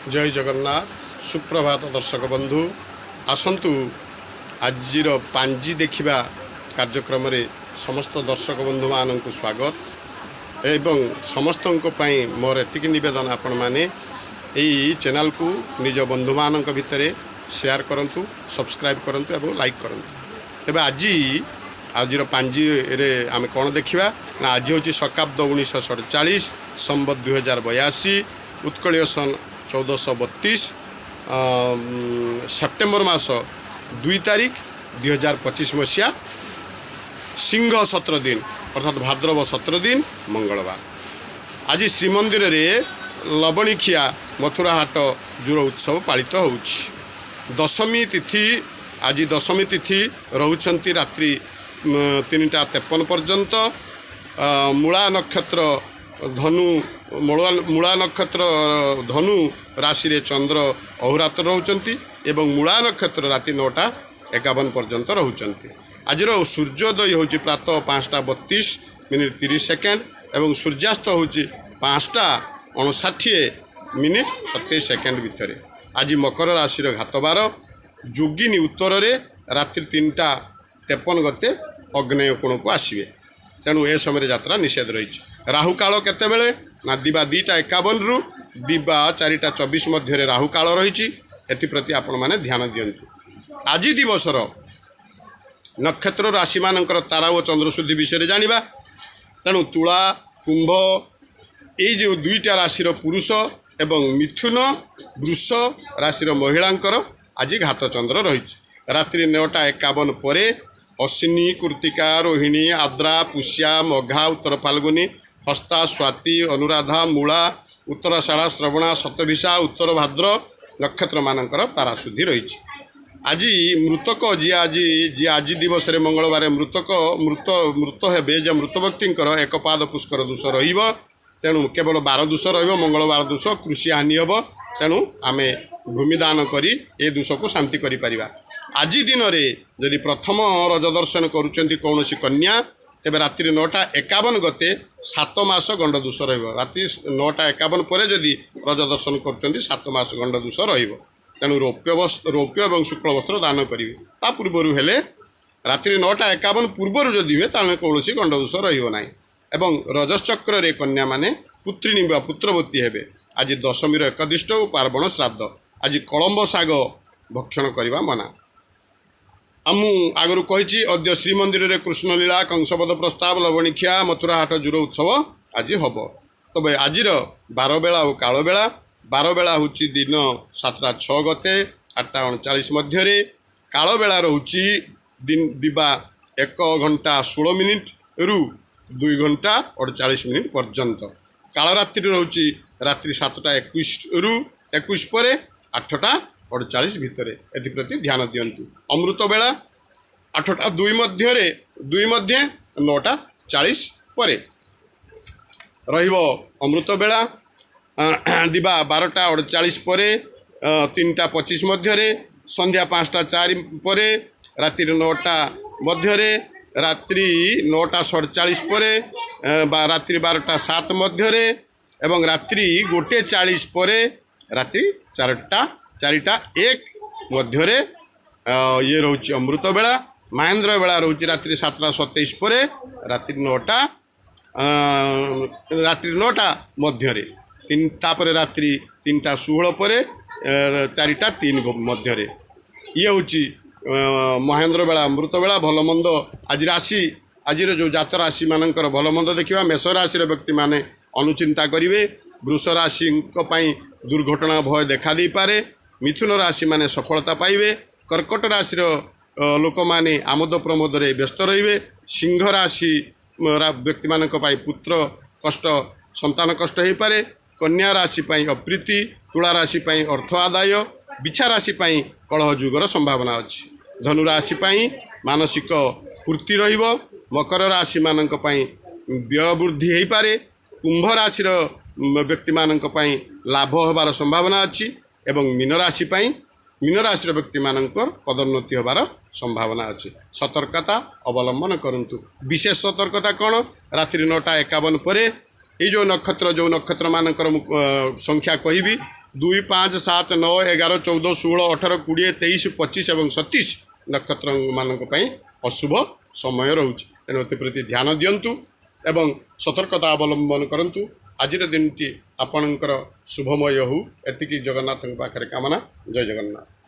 ଜୟ ଜଗନ୍ନାଥ। ସୁପ୍ରଭାତ ଦର୍ଶକ ବନ୍ଧୁ। ଆସନ୍ତୁ, ଆଜିର ପାଞ୍ଜି ଦେଖିବା କାର୍ଯ୍ୟକ୍ରମରେ ସମସ୍ତ ଦର୍ଶକ ବନ୍ଧୁମାନଙ୍କୁ ସ୍ୱାଗତ ଏବଂ ସମସ୍ତଙ୍କ ପାଇଁ ମୋର ଏତିକି ନିବେଦନ, ଆପଣମାନେ ଏଇ ଚ୍ୟାନେଲକୁ ନିଜ ବନ୍ଧୁମାନଙ୍କ ଭିତରେ ସେୟାର କରନ୍ତୁ, ସବସ୍କ୍ରାଇବ୍ କରନ୍ତୁ ଏବଂ ଲାଇକ୍ କରନ୍ତୁ। ତେବେ ଆଜିର ପାଞ୍ଜିରେ ଆମେ କ'ଣ ଦେଖିବା ନା, ଆଜି ହେଉଛି ଶକାବ୍ଦ 1947, ସମ୍ବତ 2082, ଉତ୍କଳୀୟ ସନ 1432, ସେପ୍ଟେମ୍ବର ମାସ 2 ତାରିଖ, 2025 ମସିହା, ସିଂହ 17 ଦିନ, ଅର୍ଥାତ୍ ଭାଦ୍ରବ 17 ଦିନ, ମଙ୍ଗଳବାର। ଆଜି ଶ୍ରୀମନ୍ଦିରରେ ଲବଣୀଖିଆ ମଥୁରା ହାଟ ଜୁର ଉତ୍ସବ ପାଳିତ ହେଉଛି। ଦଶମୀ ତିଥି, ଆଜି ଦଶମୀ ତିଥି ରହୁଛନ୍ତି ରାତ୍ରି 3ଟା 53 ପର୍ଯ୍ୟନ୍ତ। ମୂଳା ନକ୍ଷତ୍ର ଧନୁ, ମୂଳା ନକ୍ଷତ୍ର ଧନୁ ରାଶିରେ ଚନ୍ଦ୍ର ଅହୁରାତ୍ର ରହୁଛନ୍ତି ଏବଂ ମୂଳା ନକ୍ଷତ୍ର ରାତି 9ଟା 51 ପର୍ଯ୍ୟନ୍ତ ରହୁଛନ୍ତି। ଆଜିର ସୂର୍ଯ୍ୟୋଦୟ ହେଉଛି ପ୍ରାତଃ 5ଟା 32 ମିନିଟ୍ 30 ସେକେଣ୍ଡ ଏବଂ ସୂର୍ଯ୍ୟାସ୍ତ ହେଉଛି 5ଟା 59 ମିନିଟ୍ 27 ସେକେଣ୍ଡ ଭିତରେ। ଆଜି ମକର ରାଶିର ଘାତବାର। ଯୋଗିନୀ ଉତ୍ତରରେ ରାତ୍ରି 3ଟା 53 ଗତେ ଅଗ୍ନେୟ କୋଣକୁ ଆସିବେ, ତେଣୁ ଏ ସମୟରେ ଯାତ୍ରା ନିଷେଧ ରହିଛି। ରାହୁକାଳ କେତେବେଳେ ନା, ଦିବା 2ଟା 51ରୁ ଦିବା 4ଟା 24 ମଧ୍ୟରେ ରାହୁକାଳ ରହିଛି। ଏଥିପ୍ରତି ଆପଣମାନେ ଧ୍ୟାନ ଦିଅନ୍ତୁ। ଆଜି ଦିବସର ନକ୍ଷତ୍ର ରାଶିମାନଙ୍କର ତାରା ଓ ଚନ୍ଦ୍ରଶୁଦ୍ଧି ବିଷୟରେ ଜାଣିବା। ତେଣୁ ତୁଳା, କୁମ୍ଭ ଏଇ ଯେଉଁ ଦୁଇଟା ରାଶିର ପୁରୁଷ ଏବଂ ମିଥୁନ, ବୃଷ ରାଶିର ମହିଳାଙ୍କର ଆଜି ଘାତଚନ୍ଦ୍ର ରହିଛି। ରାତ୍ରି 9ଟା 51 ପରେ ଅଶ୍ୱିନୀ, କୃତିକା, ରୋହିଣୀ, ଆଦ୍ରା, ପୁଷ୍ୟା, ମଘା, ଉତ୍ତର ଫାଲ୍ଗୁନୀ, ହସ୍ତା, ସ୍ୱାତି, ଅନୁରାଧା, ମୂଳା, ଉତ୍ତରାଷାଢ଼ା, ଶ୍ରବଣା, ଶତଭିଷା, ଉତ୍ତର ଭାଦ୍ର ନକ୍ଷତ୍ରମାନଙ୍କର ତାରାଶୁଦ୍ଧି ରହିଛି। ଆଜି ମୃତକ ଯିଏ ଆଜି ଦିବସରେ ମଙ୍ଗଳବାର ମୃତକ ମୃତ ମୃତ ହେବେ, ଯେ ମୃତ ବ୍ୟକ୍ତିଙ୍କର ଏକପାଦ ପୁଷ୍କର ଦୋଷ ରହିବ। ତେଣୁ କେବଳ ବାର ଦୋଷ ରହିବ, ମଙ୍ଗଳବାର ଦୋଷ, କୃଷି ହାନି ହେବ। ତେଣୁ ଆମେ ଭୂମିଦାନ କରି ଏ ଦୋଷକୁ ଶାନ୍ତି କରିପାରିବା। ଆଜି ଦିନରେ ଯଦି ପ୍ରଥମ ରଜ ଦର୍ଶନ କରୁଛନ୍ତି କୌଣସି କନ୍ୟା, ତେବେ ରାତ୍ରି 9ଟା 51 ଗତେ 7 ମାସ ଗଣ୍ଡ ଦୋଷ ରହିବ। ରାତି 9ଟା 51 ପରେ ଯଦି ରଜ ଦର୍ଶନ କରୁଛନ୍ତି, 7 ମାସ ଗଣ୍ଡ ଦୋଷ ରହିବ। ତେଣୁ ରୌପ୍ୟ ଏବଂ ଶୁକ୍ଳ ବସ୍ତ୍ର ଦାନ କରିବେ। ତା ପୂର୍ବରୁ ହେଲେ, ରାତ୍ରି 9ଟା 51 ପୂର୍ବରୁ ଯଦି ହୁଏ, ତାହେଲେ କୌଣସି ଗଣ୍ଡଦୋଷ ରହିବ ନାହିଁ ଏବଂ ରଜଶ୍ଚକ୍ରରେ କନ୍ୟାମାନେ ପୁତ୍ରିଣୀ ବା ପୁତ୍ରବତୀ ହେବେ। ଆଜି ଦଶମୀର ଏକଦିଷ୍ଟ ଓ ପାର୍ବଣ ଶ୍ରାଦ୍ଧ। ଆଜି କଳମ୍ବ ଶାଗ ଭକ୍ଷଣ କରିବା ମନା। ଆଉ ମୁଁ ଆଗରୁ କହିଛି, ଅଦ୍ୟ ଶ୍ରୀମନ୍ଦିରରେ କୃଷ୍ଣଲୀଳା, କଂସବଧ ପ୍ରସ୍ତାବ, ଲବଣୀଖିଆ, ମଥୁରା ହାଟ ଜୁର ଉତ୍ସବ ଆଜି ହେବ। ତେବେ ଆଜିର ବାରବେଳା ଓ କାଳବେଳା। ବାରବେଳା ହେଉଛି ଦିନ 7ଟା 6 ଗତେ 8ଟା 39 ମଧ୍ୟରେ। କାଳବେଳା ରହୁଛି ଦିବା 1 ଘଣ୍ଟା 16 ମିନିଟ୍ରୁ 2 ଘଣ୍ଟା 48 ମିନିଟ୍ ପର୍ଯ୍ୟନ୍ତ। କାଳରାତ୍ରି ରହୁଛି ରାତ୍ରି 7ଟା 21ରୁ 21 ପରେ 8ଟା 48 ଭିତରେ। ଏଥିପ୍ରତି ଧ୍ୟାନ ଦିଅନ୍ତୁ। ଅମୃତ ବେଳା 8ଟା 2 ମଧ୍ୟରେ, 2 ମଧ୍ୟେ 9ଟା 40 ପରେ ରହିବ ଅମୃତ ବେଳା। ଦିବା 12ଟା 48 ପରେ 3ଟା 25 ମଧ୍ୟରେ, ସନ୍ଧ୍ୟା 5ଟା 4 ପରେ ରାତ୍ରି 9ଟା ମଧ୍ୟରେ, ରାତ୍ରି 9ଟା 47 ପରେ ବା ରାତ୍ରି 12ଟା 7 ମଧ୍ୟରେ ଏବଂ ରାତ୍ରି 1 40 ପରେ ରାତ୍ରି 4ଟା 1 ମଧ୍ୟରେ ଇଏ ରହୁଛି ଅମୃତ ବେଳା। ମହେନ୍ଦ୍ର ବେଳା ରହୁଛି ରାତ୍ରି 7ଟା 27 ପରେ ରାତ୍ରି 9ଟା ମଧ୍ୟରେ, ତାପରେ ରାତ୍ରି 3ଟା 16 ପରେ 4ଟା 3 ମଧ୍ୟରେ। ଇଏ ହେଉଛି ମହେନ୍ଦ୍ର ବେଳା, ଅମୃତ ବେଳା। ଭଲ ମନ୍ଦ ଆଜି ରାଶି, ଆଜିର ଯେଉଁ ଜାତ ରାଶିମାନଙ୍କର ଭଲ ମନ୍ଦ ଦେଖିବା। ମେଷ ରାଶିର ବ୍ୟକ୍ତିମାନେ ଅନୁଚିନ୍ତା କରିବେ। ବୃଷ ରାଶିଙ୍କ ପାଇଁ ଦୁର୍ଘଟଣା ଭୟ ଦେଖା ଦେଇପାରେ। ମିଥୁନ ରାଶିମାନେ ସଫଳତା ପାଇବେ। କର୍କଟ ରାଶିର ଲୋକମାନେ ଆମୋଦ ପ୍ରମୋଦରେ ବ୍ୟସ୍ତ ରହିବେ। ସିଂହ ରାଶି ବ୍ୟକ୍ତିମାନଙ୍କ ପାଇଁ ପୁତ୍ର କଷ୍ଟ, ସନ୍ତାନ କଷ୍ଟ ହୋଇପାରେ। କନ୍ୟା ରାଶି ପାଇଁ ଅପ୍ରୀତି, ତୁଳା ରାଶି ପାଇଁ ଅର୍ଥ ଆଦାୟ, ବିଛା ରାଶି ପାଇଁ କଳହ ଯୁଗର ସମ୍ଭାବନା ଅଛି। ଧନୁ ରାଶି ପାଇଁ ମାନସିକ ଫୂର୍ତ୍ତି ରହିବ। ମକର ରାଶିମାନଙ୍କ ପାଇଁ ବ୍ୟୟ ବୃଦ୍ଧି ହୋଇପାରେ। କୁମ୍ଭ ରାଶିର ବ୍ୟକ୍ତିମାନଙ୍କ ପାଇଁ ଲାଭ ହେବାର ସମ୍ଭାବନା ଅଛି ଏବଂ ମୀନ ରାଶି ପାଇଁ, ମୀନ ରାଶିର ବ୍ୟକ୍ତିମାନଙ୍କର ପଦୋନ୍ନତି ହେବାର ସମ୍ଭାବନା ଅଛି। ସତର୍କତା ଅବଲମ୍ବନ କରନ୍ତୁ। ବିଶେଷ ସତର୍କତା କ'ଣ? ରାତ୍ରି 9ଟା 51 ପରେ ଏଇ ଯେଉଁ ନକ୍ଷତ୍ର, ଯେଉଁ ନକ୍ଷତ୍ରମାନଙ୍କର ମୁଁ ସଂଖ୍ୟା କହିବି, 2, 5, 7, 9, 11, 14, 16, 18, 20, 23, 25 ଏବଂ 27 ନକ୍ଷତ୍ରମାନଙ୍କ ପାଇଁ ଅଶୁଭ ସମୟ ରହୁଛି। ତେଣୁ ଏଥିପ୍ରତି ଧ୍ୟାନ ଦିଅନ୍ତୁ ଏବଂ ସତର୍କତା ଅବଲମ୍ବନ କରନ୍ତୁ। ଆଜିର ଦିନଟି ଆପଣଙ୍କର ଶୁଭମୟ ହେଉ, ଏତିକି ଜଗନ୍ନାଥଙ୍କ ପାଖରେ କାମନା। ଜୟ ଜଗନ୍ନାଥ।